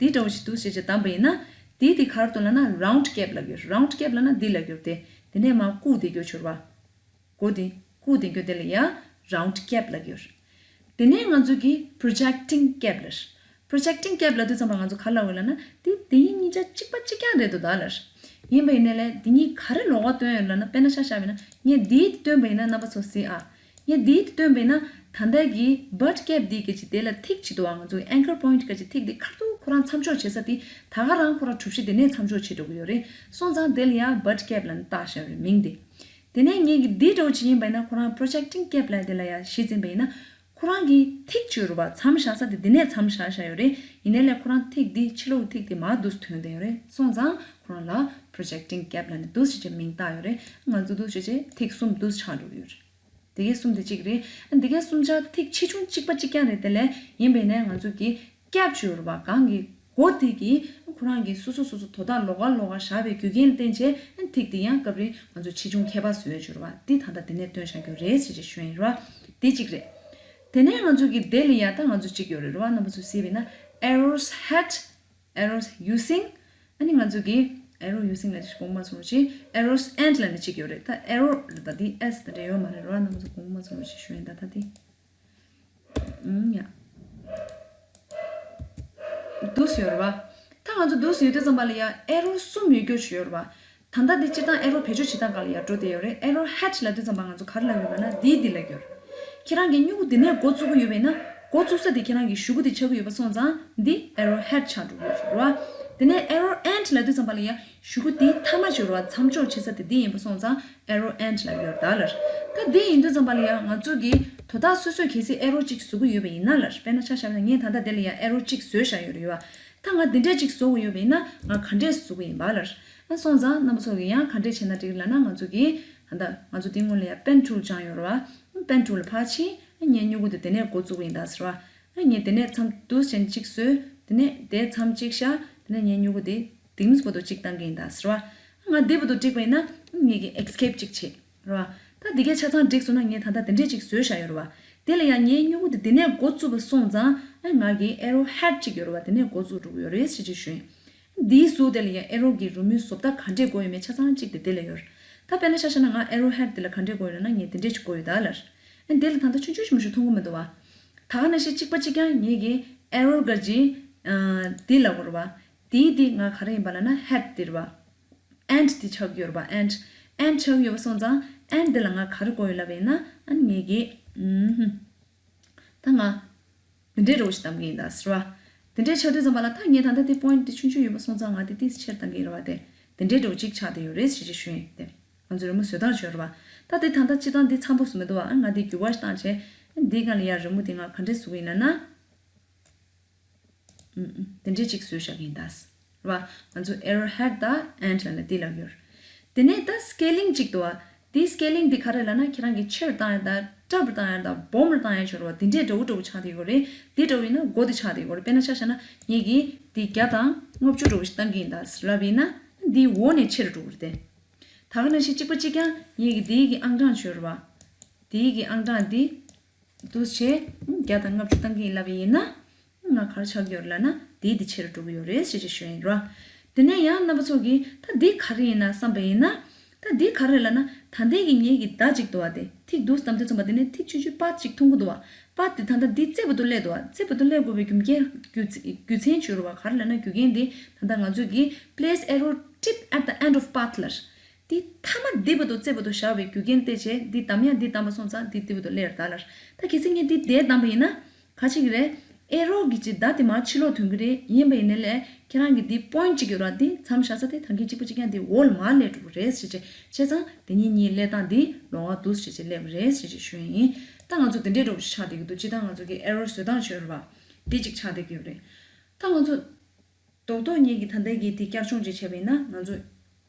འདི་འདྲ་བོ་ཞིག་འདུག་ཟེར་བྱས་བདམས་པ་ཡིན་ན། འདི་དེ་ག་རེ་འདུག་ལབ་ན་round cap ལབ་ཡོད། round cap ལབ་ན་འདི་ལབ་ཡོད་དེ། དེ་ནས་མར་བཀུག་བསྡད་རྒྱུ་བྱས་རེད་བ། མགོ་དེ་བཀུག་བསྡད་རྒྱུ་དེ་ལ་ཡ་round cap ལབ་ཡོད། དེ་ནས་ང་ཚོ་གི་projecting cap ལབ། projecting cap ལབ་དུས་ཙམ་པ་ང་ཚོ་ག་རེ་ལབ་དགོས་ལབ་ན། དེ་དེ་གཉིས་གཉིས་ཆ་གཅིག་པ་གཅིག་རྐྱང་རེད་འདུག་ད་ལབ། ཡིན་པ་ཡིན་ནའི་ལས་དེ་གཉིས་ག་རེ་ལོགས་ཀ་སྟོན་ཡོད་ལབ་ན། དཔེར་ན་ཆ་བཞག་པ་ཡིན་ན། ངས་འདི་སྟོན་པ་ཡིན་ན་རྣམ་པ་ཚོ་གཟིགས་ཨ། ངས་འདི་སྟོན་པ་ཡིན་ན། ད་ལྟ་གི་བྷར་ཀེབ་འདི་གི་ཅིག་དེ་ལ་ཐིག་ཅིག་འདུག་ཨ། ང་ཚོ་གི་anchor point གི་ཅིག་ཐིག་འདི་ཁ་ཐུག་ཁོ་རང་མཚམས་འཇོག་བྱེད་ས་དེ། ད་ག་རང་ཁོ་རང་གྲུ་བཞི་དེ་ནས་མཚམས་འཇོག་བྱེད་འགྲོ་གི་ཡོད་རེད། སོང་ཙང་དེ་ལ་ཡ་བྷར་ཀེབ་ལབ་ནས་བཏགས་བཞག་ཡོད་རེད་མིང་དེ། དེ་ནས་ངས་ཀྱི་འདི་འདྲ་བོ་ཅིག་ཡིན་པ་ཡིན་ན། ཁོ་རང་projecting cap ལབ་དེ་ལ་ཡ་གཞི་འཛིན་པ་ཡིན་ན། ཁོ་རང་གི་ཐིག་བྱས་རེད་བ། མཚམས་བཞག་ས་དེ་འདི་ནས་མཚམས་བཞག་བཞག་ཡོད་རེད། ཡིན་ནའི་ལས་ཁོ་རང་ཐིག་འདི་ཕྱི་ལོགས་ཐིག་དེ་མར་འདུག་ཐོན་བསྡད་ཡོད་རེད། སོང་ཙང་ཁོ་རང་ལ་projecting cap ལབ་ནས་འདུག་ཟེར་བྱས་མིང་བཏགས་ཡོད་རེད། ང་ཚོ་འདུག་ཟེར་བྱས་ཐིག་གསུམ་འདུག་ཆགས་འགྲོ་གི་ཡོད་རེད། དེ་གའི་གསུམ་དེ་གཅིག་རེད། འདི་གའི་གསུམ་ཆ་ཐིག་ཆེ་ཆུང་གཅིག་པ་གཅིག་རྐྱང་རེད། དེ་ལས་ཡིན་པ་ཡིན་ནའི་ང་ཚོ་གི་ཀེབ་བྱས་ཡོད་རེད་བ། གང་གི་མགོ་དེ་གིས་ཁོ་རང་གི་སོ་སོ་སོ་སོ་དོ་བདག་ལོགས་ཀ་ལོགས་ཀ་བཞག་པའི་རྒྱུ་རྐྱེན་བརྟེན་བྱས་ཐིག་དེ་ཡང་སྐབས་རེ་ང་ཚོ་ཆེ་ཆུང་ཁྱད་པར་བཟོས་ཡོད་ཅོག་རེད་བ། འདི་ད་ལྟ་དེ་ནས་སྟོན་བཞག་རྒྱུ་རེད་ཟེར་བྱས་ཞུ་ཡིན་རེད་བ། འདི་གཅིག་རེད། དེ་ནས་ང་ཚོ་གི་དེ་ལ་ཡ་ད་ང་ཚོ་གཅིག་ཡོད་རེད་རེད་བ། རྣམ་པ་ཚོ་གཟིགས་པ་ཡིན་ན། arrow's head, arrows using. ཨ་ནི་ང་ཚོ་གི་arrow using ལབ་ཅིག་དགོངས་པ་མ་ཚོམ་རོགས་བྱེད། arrow's end ལབ་ནས་གཅིག་ཡོད་རེད། ད་arrow ལ་ད་འདི་s དེ་འདྲ་ཡོད་མ་རེད་རེད་བ། རྣམ་པ་ཚོ་དགོངས་པ་མ་ཚོམ་རོགས་བྱེད་ཞུ་ཡིན། ད་ད་འདི། ཨུམ་ཡ། འདུག་སེ་ཡོད་རེད་བ། ད་ང་ཚོ་འདུག་སེ་ཡོད་དུས་ཙམ་པ་ལ་ཡ་arrow གསུམ་ཡོད་རྒྱུ་ཅིག་ཡོད་རེད་བ། ད་ལྟ་འདི་སྤྱིར་བཏང་arrow བེད་སྤྱོད་བྱེད་སྟངས་སྒང་ལ་ཡ་འགྲོ་བསྡད་ཡོད་རེད། arrow head ལབ་དུས་ཙམ་པ་ང་ཚོ་ག་རེ་ལབ་ཡོད་ལབ་ན། འདི་འདི་ལབ་ཡོད་རེད། ཁྱེད་རང་གི་སྨྱུ་གུ་འདི་ནས་འགོ་བཙུགས་ཀྱི་ཡོད་པ་ཡིན་ན། འགོ་བཙུགས་ས་དེ་ཁྱེད་རང་གི་གཞུག་གུ་དེ་ཆགས་ཀྱི་ཡོད་པ་སོང་ཙང་འདི་arrow head ཆགས་འགྲོ་གི་ཡོད་རེད་བ། དེ་ནས་arrow end ལབ་དུས་ཙམ་པ་ལ་ཡ་གཞུག་གུ་དེའི་མཐའ་མ་ཅིག་ཡོད་རེད་བ། མཚམས་འཇོག་བྱེད་ས་དེ་འདི་ཡིན་པ་སོང་ཙང་arrow end ལབ་ཡོད་རེད་ད་ལབ། ད་འདི་ཡིན་དུས་ཙམ་པ་ལ་ཡ་ང་ཚོ་གི་དོ་བདག་སོ་སོས་གལ་སྲིད་arrow གཅིག་བཟོ་གི་ཡོད་པ་ཡིན་ན་ལབ། དཔེར་ན་ཆ་བཞག་ན་ངས་ད་ལྟ་འདི་ལ་ཡ་arrow གཅིག་བཟོས་བཞག་ཡོད་རེད་བ། ད་ང་འདི་འདྲས་ཅིག་བཟོ་དགོས་ཡོད་པ་ཡིན་ན་ང་ག་འདྲས་བཟོ་དགོས་ཡིན་པ་ལབ། ཨ་སོང་ཙང་རྣམ་པ་ཚོ་གིས་ཡང་ག་འདྲས་བྱས་ན་འགྲིག་ལབ་ན། ང་ཚོ་གིས་ད་ལྟ་ང་ཚོ་འདི་སྔོན་ལ་ཡ་pen tool སྦྱངས་ཡོད་རེད་བ། pen tool ལ་ཕར་ཕྱིན། ཨ་ངས་སྨྱུ་གུ་འདི་དེ་ནས་འགོ་བཙུགས་ཡིན་ད་ཟེར་བ། ཨ་ངས་དེ་ནས་མཚམས་འདུག་སེ་གཅིག་བཟོས། དེ་ནས་དེ་མཚམས་གཅིག་བཞག་དེ་ནས་ངས་སྨྱུ་གུ་འདི་འདི་མོ་བར་དུ་གཅིག་བཏང་གི་ཡིན་ད་ཟེར་བ། ཨ་ང་འདི་བར་དུ་འགྲིག་པ་ཡིན་ན་ཨ་ངས་ཀྱི་escape གཅིག་བྱེད། རེད་བ། ད་འདི་གས་ཆ་ཚང་འགྲིག་སོང་ན་ངས་ད་ལྟ་འདི་འདྲས་ཅིག་བཟོས་བཞག་ཡོད་རེད་བ། དེ་ལ་ཡང་ངའི་སྨྱུ་གུ་དེ་འདི་ནས་འགོ་བཙུགས་པ་སོང་ཙང་ཨ་ང་གི་arrow head གཅིག་ཡོད་རེད་བ། དེ་ནས་འགོ་བཙུགས་འགྲོ་གི་ཡོད་རེད་ཟེར་གྱི་ཞུ་ཡིན། འདིའི་གཟུགས་དེ་ལ་ཡང་arrow གི་རི་མོའི་བཟོ་ལྟ་ག་འདྲས་དགོས་ཡོད་མེད་ཆ་ཚང་གཅིག་དེ་དེ་ལ་ཡོད་རེད། ད་དཔེར་ན་ཆ་བཞག་ན་ང་arrow head དེ་ལ་ག་འདྲས་དགོས་ཡོད་ན་ངས་དེ་འདྲས་ཅིག་དགོས་ཡོད་ད་ལབ། ཨ་འདི་ལ་ད་ལྟ་ཆུང་ཆུང་ཞིག་མ་ཞིག་མཐོང་གི་མི་འདུག་བ། ད་ག་ནང་བཞིན་གཅིག་པ་གཅིག་རྐྱང་ངེད་ཀྱི་arrow ག་ཅི་འདི་ལ་དགོས་རེད་བ། དེའི་འདི་ང་ག་རེ་ཡིན་པ་ལབ་ན་head འདི་རེད་བ། end འདི་ཆགས་ཀྱི་ཡོད་རེད་བ། end end ཆགས་ཀྱི་ཡོད་པ་སོང་ཙང་end འདི་ལ་ང་ག་རེ་དགོས་ཡོད་ལབ་པ་ཡིན་ན། ཨ་ནི་ངེད་ཀྱི་ཨུམ་ཧུམ། ད་ང་འདི་འདྲའི་རོ་ཞིག་གཏང་གི་ཡིན་ད་ཟེར་བ། འདི་འདྲའི་ཆགས་དུས་ཙམ་པ་ལ་ད་ངས་ད་ལྟ་དེ་point འདི་ཆུང་ཆུང་ཡོད་པ་སོང་ཙང་ང་དེ་ཏིས་ཆེར་གཏང་གི་ཡིན་རེད་བ། དེ་འདི་འདྲའི་རོ་གཅིག་ཆགས་བསྡད་ཡོད་རེད་ཞེས་ཞུ་ཡིན། དེ་ང་ཚོ་རི་མོ་བཟོ་སྟངས་བྱོས་རེད་བ། ད་དེ་ད་ལྟ་སྤྱིར་བཏང་འདི་འཚམ་པོ་བཟོ་མི་འདུག་བ། ཨ་ང་དེ་འགྱུར་བ་ཞིག་བཏང་བྱས། འདི་སྒང་ལ་ཡ་རི་མོ་དེ་ང་ག་འདྲས་བཟོ་གི་ཡིན་ལབ་ན། ཨུམ་ཨུམ། དེ་འདྲས་ཅིག་བཟོས་བཞག་གི་ཡིན་ད། རེད་བ། ང་ཚོ་arrow head དང་end ལབ་ན་འདི་ལབ་ཡོད། དེ་ནས་ད་scaling ཅིག་འདུག་བ། འདིའི་scaling འདི་ག་རེ་ལབ་ན་ཁྱེད་རང་གིས་ཆེ་རུ་བཏང་ཡ་ད། སྲབ་རུ་བཏང་ཡ་དང་སྦོམ་རུ་བཏང་ཡ་བྱོས་ར་བ། དེ་འདྲས་འདྲ་བོ་འདྲ་བོ་ཆགས་བསྡད་ཡོད་རེད། དེ་འདྲ་བོ་ཡིན་ན་མགོ་དེ་ཆགས་བསྡད་ཡོད་རེད། དཔེར་ན་ཆ་བཞག་ན་ངེད་ཀྱིས་དེ་བརྒྱ་དང་ལྔ་བཅུ་འདྲ་བོ་ཞིག་བཏང་གི་ཡིན་ད་ཟེར་ལབ་ཡིན་ན། དེའི་འོག་ནས་ཆེ་རུ་འགྲོ་གི་རེད་དེ། ད་ག་ནང་བཞིན་གཅིག་པ་གཅིག་རྐྱང་ངེད་ཀྱིས་དེའི་གི་ཨང་གྲངས་བྱོས་ར་བ། དེའི་གི་ཨང་གྲངས་དེ་འདུག་བྱས་བརྒྱ་དང་ལྔ་བཅུ་བཏང་གི་ཡིན་ལབ་ཡིན་ན། ང་ག་རེ་ཆགས་ཀྱི་ཡོད་རེད་ལབ་ན། དེའི་དེ་ཆེ་རུ་འགྲོ་གི་ཡོད་རེད་ཞེས་ཅིག་ཞུ་ཡིན་ར། དེ་ནས་ཡང་རྣམ་པ་ཚོ་གིས་ད་འདི་ག་རེ་ཡིན་ན་བསམ་པ་ཡིན་ན། ད་འདི་ག་རེ་ལབ་ན། ད་ལྟའི་གི་ངེད་ཀྱི་མདའ་གཅིག་འདུག་བ། དེ་ཐིག་འདུག་དམ་དེ་ཚོ་མ་དེ་ནས་ཐིག་ཆུང་ཆུང་པཱད་ཅིག་མཐོང་གི་འདུག་བ། པཱད་དེ་ད་ལྟ་འདི་རྩེ་བར་དུ་སླེབས་འདུག་བ། རྩེ་བར་དུ་སླེབས་དགོས་པའི་རྒྱུ་མཚན་རྒྱུ་རྒྱུ་མཚན་བྱོས་ར་བ། ག་རེ་ལབ་ན་རྒྱུ་རྐྱེན་དེ་ད་ལྟ་ང་ཚོ་གིས་place arrow tip at the end of path ལབ། འདི་མཐའ་མ་འདི་བར་དུ་རྩེ་བར་དུ་བཞག་པའི་རྒྱུ་རྐྱེན་དེ་བྱས་འདི་བསྡམ་ཡ་འདི་བསྡམས་པ་སོང་ཙང་འདི་འདི་བར་དུ་སླེབས་ད་ལར། ད་གལ་སྲིད་ངས་འདི་འདི་བསྡམས་པ་ཡིན་ན་ག་ཅིག་རེད། ཨེ་རོ་གི་ཅི་མདའ་དེ་མར་ཕྱི་ལོགས་ཐོན་གི་རེད། ཡིན་པ་ཡིན་ནའི་ལས་ཁྱེད་རང་གི་འདི་པོ་ཡིན་ཊི་ཅིག་ཡོད་ར། འདི་མཚམས་བཞག་ས་དེ་ད་གིན་གཅིག་པ་གཅིག་རྐྱང་འདི་འོག་ལ་མར་སླེབས་འགྲོ་གི་རེད་ཟེར་བྱས། བྱས་ཙང་དེ་གཉིས་གཉིས་སླེབས་སྟངས་འདི་ལོགས་ཀ་འདུག་ཟེར་བྱས་སླེབས་པ་རེད་ཟེར་བྱས་ཞུ་ཡ་ཡིན། ད་ང་ཚོ་དེ་འདྲའི་འདྲ་བོ་ཞིག་ཆགས་བསྡད་ཀྱི་འདུག་སྤྱིར་བཏང་ང་ཚོ་གི་ཨེ་རོ་བཟོ་སྟངས་བྱས་ར་བ། འདི་གཅིག་ཆགས་བསྡད་ཀྱི་ཡོད་རེད། ད་ང་ཚོ་རྡོག་རྡོག་གཉིས་ཀྱི་ད་ལྟའི་གི་དེ་བསྐྱར་སྦྱོང་ཅིག་བྱས་པ་ཡིན་ན་ང་ཚོ་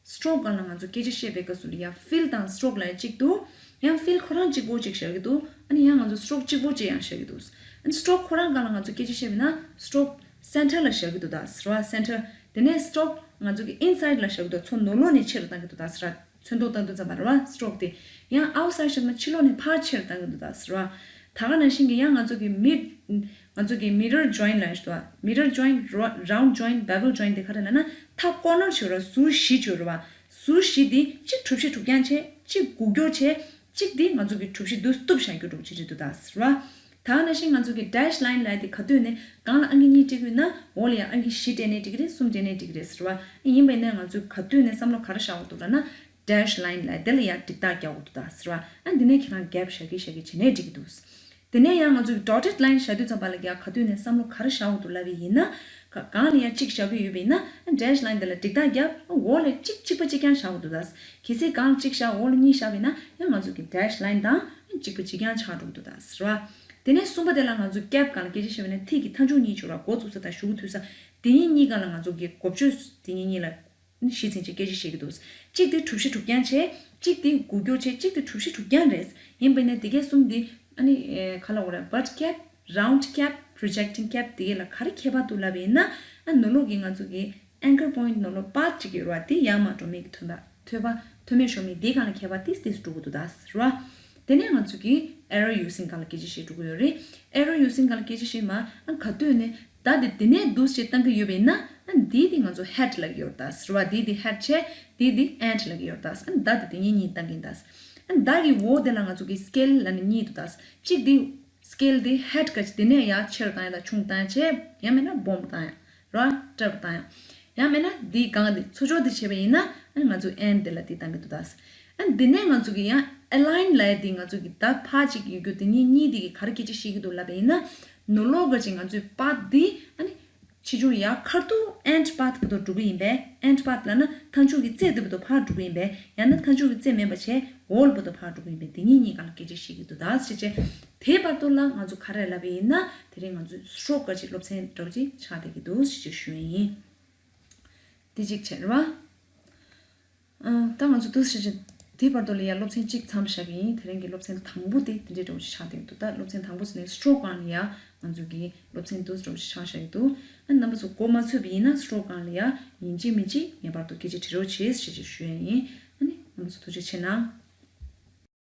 སི་ཊོག་སྒང་ལ་ང་ཚོ་སྐད་ཆ་བཤད་པའི་སྐབས་སུ་ལ་ཡང་ཕིལ་དང་སི་ཊོག་ལབ་ཡ་གཅིག་འདུག་ཡང་ཕིལ་ཁོ་རང་གཅིག་པོ་གཅིག་བཞག་གི་འདུག་ཨ་ནི་ཡང་ང་ཚོ་སི་ཊོག་གཅིག་པོ་གཅིག་ཡང་བཞག་གི་འདུག་ཨ་ནི་སི་ཊོག་ཁོ་རང་སྒང་ལ་ང་ཚོ་སྐད་ཆ་བཤད་པ་ཡིན་ན་སི་ཊོག་སེན་ཊར་ལ་བཞག་གི་འདུག་ད་ཟེར་བ། སེན་ཊར། དེ་ནས་སི་ཊོག་ང་ཚོ་གི་ཨིན་སའིཌ་ལ་བཞག་གི་འདུག་ཚུར་ནང་ལོགས་ནས་ཆེ་རུ་བཏང་གི་འདུག་ད་ཟེར་བ། ཚོན་མདོག་བཏང་དུས་ཙམ་པ་རེད་བ། སི་ཊོག་དེ་ཡང་ཨའུཊ་སའིཌ་བཞག་ན་ཕྱི་ལོགས་ནས་ཕར་ཆེ་རུ་བཏང་གི་འདུག་ད་ཟེར་བ། ད་ག་ནང་བཞིན་གྱི་ཡང་ང་ཚོ་གི་མིཌ། ང་ཚོ་གི་མི་ཌལ་ཇོ་ཡིན་ཊི་ལབ་ཡ་ཞིག་འདུག་བ། མི་ཌལ་ཇོ་ཡིན་ཊི། རའུ་ཌི་ཇོ་ཡིན་ཊི། བེ་ཝལ་ཇོ་ཡིན་ཊི་དེ་ག་རེ་ལབ་ན་མཐའ་ཀོར་ནར་བྱེད་ར། ཟུར་བཞི་བྱེད་ར་བ། ཟུར་བཞི་དེ་གཅིག་གྲུ་བཞི་གྲུ་རྐྱང་བྱས། གཅིག་འགུལ་སྐྱོད་བྱས། གཅིག་དེ་ང་ཚོ་གི་གྲུ་བཞི་དེ་སྟུབ་བཞག་རྒྱུ་འདྲ་བོ་ཅིག་རེད་འདུག་ད་ཟེར་བ། ད་ག་ནང་བཞིན་ང་ཚོ་གི་ཌེཤ་ལའིན་ལབ་ཡ་དེ་ག་དུས་ནས་སྒང་ལ་ཨང་ཀི་གཉིས་སྤྲད་ཀྱི་ཡོད་ན་འོག་ལ་ཡང་ཨང་ཀི་བཞི་སྤྲད་ནའི་འགྲིག་གི་རེད། གསུམ་སྤྲད་ནའི་འགྲིག་གི་རེད་ཟེར་བ། ཡིན་པ་ཡིན་ན་ང་ཚོས་ག་དུས་ནས་བསམ་བློ་ག་རེ་བཞག་དགོས་འདུག་ལབ་ན། ཌེཤ་ལའིན་ལབ་དེ་ལ་ཡང་འགྲིག་རྟགས་རྒྱག་དགོས་འདུག་ད་ཟེར་བ། ཨ་འདི་ནས་ཁྱེད་རང་གེབ་བཞག་གི་བཞག་གི་བྱས་ནའི་འགྲིག་གི་འདུག་དེ་ནས་ཡང་ང་ཚོས་ཌོ་ཊེཌ་ལའིན་བཞག་དུས་ཙམ་པ་ལ་ཡང་ག་དུས་ནས་བསམ་བློ་ག་རེ་བཞག་དགོས་འདུག་ལབ་པ་ཡིན་ན། ག་སྒང་ལ་ཡང་གཅིག་བཞག་གི་ཡོད་པ་ཡིན་ན་ཌེཤ་ལའིན་དེ་ལ་འགྲིག་རྟགས་རྒྱབ། འོག་ལ་གཅིག་གཅིག་པ་གཅིག་རྐྱང་བཞག་དགོས་འདུག་ད། གལ་སྲིད་སྒང་ལ་གཅིག་བཞག་འོག་ལ་གཉིས་བཞག་པ་ཡིན་ན་ཡང་ང་ཚོ་གི་ཌེཤ་ལའིན་དང་གཅིག་པ་གཅིག་རྐྱང་ཆགས་འགྲོ་གི་འདུག་ད་ཟེར་བ། དེ་ནས་གསུམ་པ་དེ་ལ་ང་ཚོ་ཀེབ་སྒང་ལ་སྐད་ཆ་བཤད་པ་ཡིན་ན་ཐིག་གི་མཐའ་མཇུག་གཉིས་བྱུང་ར། འགོ་བཙུགས་ས་དང་གཞུག་གུ་མཐུད་ས། དེ་གཉིས་གཉིས་སྒང་ལ་ང་ཚོ་གི་འགོ་བརྗོད་དེ་གཉིས་གཉིས་ལ་གཞི་འཛིན་བྱས་སྐད་ཆ་བཤད་ཀྱི་འདུག་གཅིག་དེ་གྲུ་བཞི་གྲུ་རྐྱང་བྱས། གཅིག་དེ་འགུལ་སྐྱོད་བྱས། གཅིག་དེ་གྲུ་བཞི་གྲུ་རྐྱང་རེད། ཡིན་པ་ཡིན་ན་དེ་གའི་གསུམ་དེ་ཨ་ནི་ཨེ་ག་ལབ་དགོས་རེད། བྷཊ་ཀེབ། རའུན་ཌི་ཀེབ། པྲོ་ཇེག་ཊིང་ཀེབ་དེ་གའི་ལ་ག་རེ་ཁྱད་པར་འདུག་ལབ་པ་ཡིན་ན། ཨ་ནང་ལོགས་ཀྱི་ང་ཚོ་གི་ཨེང་ཀར་པོ་ཡིན་ཊི་ནང་ལོགས་པཱཐ་ཅིག་ཡོད་རེད་བ། དེ་ཡར་མར་འགྲོ་མི་གི་ཐོན་པ། ཐོན་པ། ཐོན་མི་ཤོར་མི་དེ་སྒང་ལ་ཁྱད་པར་ཏིས་ཏིས་འགྲོ་གི་འདུག་ད་ཟེར་བ། དེ་ནས་ང་ཚོ་གི་ཨེ་རོ་ཡུ་སིང་སྒང་ལ་སྐད་ཆ་བཤད་འགྲོ་གི་ཡོད་རེད། ཨེ་རོ་ཡུ་སིང་སྒང་ལ་སྐད་ཆ་བཤད་མ་ཨ་ག་དུས་ནས་མདའ་དེ་དེ་ནས་འདུག་སེ་བཏང་གི་ཡོད་པ་ཡིན་ན། ཨ་འདི་དེ་ང་ཚོ་ཧེཌ་ལབ་ཀྱི་ཡོད་རེད་ད་ཟེར་བ། འདི་དེ་ཧེཌ་བྱས། འདི་དེ་ཨེནཌ་ལབ་ཀྱི་ཡོད་རེད་ད། ཨ་མདའ་དེ་དེ་གཉིས་གཉིས་བཏང་གི་ཡིན་ད། ཨ་མདའ་གི་འོག་དེ་ལ་ང་ཚོ་གི་སི་ཀེལ་ལབ་ནས་གཉིས་འདུག་ད། གཅིག་དེ་སི་ཀེལ་དེ་ཧེཌ་ག་ཅིག་དེ་ནས་ཡར་ཆེ་རུ་བཏང་ཡ་དང་ཆུང་བཏང་ཡ་བྱས། ཡང་མིན་ན་སྦོམ་བཏང་ཡ། ར་སྲབ་བཏང་ཡ། ཡང་མིན་ན་འདིའི་སྒང་དེ་ཚུར་ཕྱོགས་དེ་བྱས་པ་ཡིན་ན་ཨ་ནི་ང་ཚོས་ཨེནཌ་དེ་ལ་དེ་བཏང་གི་འདུག་ད། ཨ་ནི་དེ་ནས་ང་ཚོ་གི་ཡང་ཨེ་ལའིན་ལབ་ཡ་དེ་ང་ཚོ་གི་ད་ཕར་ཅིག་ཡོད་རྒྱུ་དེ་གཉིས་གཉིས་དེ་གི་ག་རེ་སྐད་ཆ་བཤད་ཀྱི་འདུག་ལབ་པ་ཡིན་ན། ནང་ལོགས་ག་ཅིག་ང་ཚོའི་པཱཐ་དེ་ཨ་ནི་ཆེ་ཆུང་ཡར་ཁ་ཐུག་ཨེནཌ་པཱཐ་བར་དུ་འགྲོ་གི་ཡིན་པས། ཨེནཌ་པཱཐ་ལབ་ན་མཐའ་མཇུག་གི་རྩེ་དེ་བར་དུ་ཕར་འགྲོ་གི་ཡིན་པས། ཡང་ན་མཐའ་མཇུག་གི་རྩེ་མིན་པ་བྱས་འོག་ལ་བར་དུ་ཕར་འགྲོ་གི་ཡིན་པས། དེ་གཉིས་གཉིས་སྒང་ལ་སྐད་ཆ་བཤད་ཀྱི་འདུག་ད་ཟེར་བྱས། དེའི་བར་དུ་ལ་ང་ཚོ་ག་རེ་ལབ་པ་ཡིན་ན། དེ་རིང་ང་ཚོ་སི་ཊོག་ག་ཅིག་སློབ་ཚན་འདྲ་བོ་ཅིག་ཆགས་བསྡད་ཀྱི་འདུག་ཟེར་ཅིག་ཞུ་ཡ་ཡིན། དེ་གཅིག་བྱས་རེད་བ། ཨ་ད་ང་ཚོ་འདུག་ཟེར་ཅིག་དེའི་བར་དུ་ལ་ཡ་སློབ་ཚན་གཅིག་མཚམས་བཞག་གི་ཡིན། དེ་རིང་གི་སློབ་ཚན་དང་པོ་དེ་དེ་འདྲའི་འདྲ་བོ་ཅིག་ཆགས་བསྡད་ཀྱི་འདུག་ད་སློབ་ཚན་དང་པོ་ཟེར་ནས་སི་ཊོག་སྒང་ལ་ཡ་ང་ཚོ་གི་སློབ་ཚན་འདུག་འདྲ་བོ་ཅིག་ཆགས་བཞག་གི་འདུག་ཨ་རྣམ་པ་ཚོ་མགོ་མ་ཚོས་པ་ཡིན་ན་སི་ཊོག་སྒང་ལ་ཡ་ཡིན་གཅིག་མིན་གཅིག་ངེས་པར་དུ་སྐད་ཆ་དྲི་རོགས་བྱེད་ཟེར་ཅིག་ཞུ་ཡ་ཡིན། ཨ་ནི་རྣམ་པ་ཚོ་ཐུགས་རྗེ་ཆེ་གནང་།